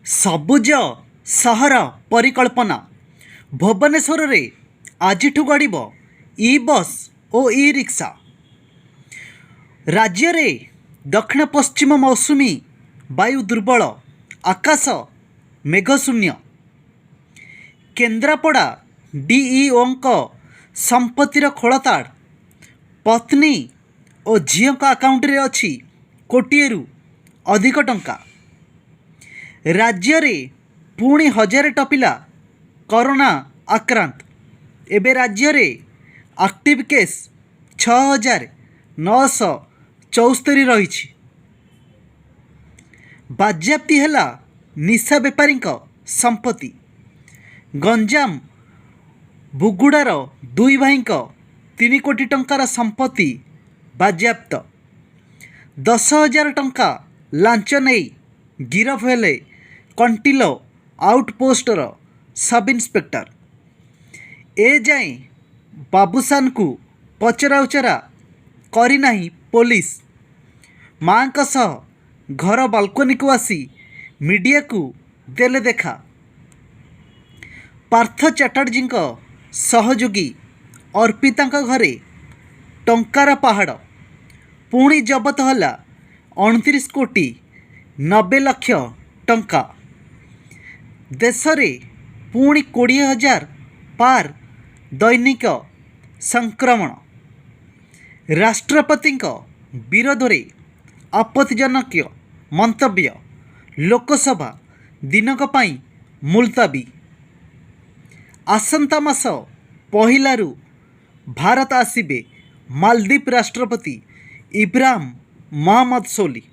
ସବୁଜ ସହର ପରିକଳ୍ପନା। ଭୁବନେଶ୍ୱରରେ ଆଜିଠୁ ଗଡ଼ିବ ଇ ବସ୍ ଓ ଇ ରିକ୍ସା। ରାଜ୍ୟରେ ଦକ୍ଷିଣ ପଶ୍ଚିମ ମୌସୁମୀ ବାୟୁ ଦୁର୍ବଳ, ଆକାଶ ମେଘଶୂନ୍ୟ। କେନ୍ଦ୍ରାପଡ଼ା ଡିଇଓଙ୍କ ସମ୍ପତ୍ତିର ଖୋଳତାଡ଼, ପତ୍ନୀ ଓ ଝିଅଙ୍କ ଆକାଉଣ୍ଟରେ ଅଛି କୋଟିଏରୁ ଅଧିକ ଟଙ୍କା। ରାଜ୍ୟରେ ପୁଣି 1000 ଟପିଲା କରୋନା ଆକ୍ରାନ୍ତ। ଏବେ ରାଜ୍ୟରେ ଆକ୍ଟିଭ୍ କେସ୍ 6974 ରହିଛି। ବାଜ୍ୟାପ୍ତି ହେଲା ନିଶା ବେପାରୀଙ୍କ ସମ୍ପତ୍ତି। ଗଞ୍ଜାମ ବୁଗୁଡ଼ାର ଦୁଇ ଭାଇଙ୍କ 3 କୋଟି ଟଙ୍କାର ସମ୍ପତ୍ତି ବାଜ୍ୟାପ୍ତ। 10,000 ଟଙ୍କା ଲାଞ୍ଚ ନେଇ ଗିରଫ ହେଲେ କଣ୍ଟିଲୋ ଆଉଟପୋଷ୍ଟର ସବ୍ ଇନ୍ସପେକ୍ଟର। ଏଯାଏଁ ବାବୁସାନଙ୍କୁ ପଚରାଉଚରା କରିନାହିଁ ପୋଲିସ। ମାଙ୍କ ସହ ଘର ବାଲକୋନିକୁ ଆସି ମିଡିଆକୁ ଦେଲେ ଦେଖା। ପାର୍ଥ ଚାଟାର୍ଜୀଙ୍କ ସହଯୋଗୀ ଅର୍ପିତାଙ୍କ ଘରେ ଟଙ୍କାର ପାହାଡ଼। ପୁଣି ଜବତ ହେଲା 29 କୋଟି 90 ଲକ୍ଷ ଟଙ୍କା। ଦେଶରେ ପୁଣି 20,000 ପାର ଦୈନିକ ସଂକ୍ରମଣ। ରାଷ୍ଟ୍ରପତିଙ୍କ ବିରୋଧରେ ଆପତ୍ତିଜନକ ମନ୍ତବ୍ୟ, ଲୋକସଭା ଦିନକ ପାଇଁ ମୁଲତବୀ। ଆସନ୍ତା ମାସ 1ଲାରୁ ଭାରତ ଆସିବେ ମାଲଦ୍ୱୀପ ରାଷ୍ଟ୍ରପତି ଇବ୍ରାହିମ ମହମ୍ମଦ ସୋଲି।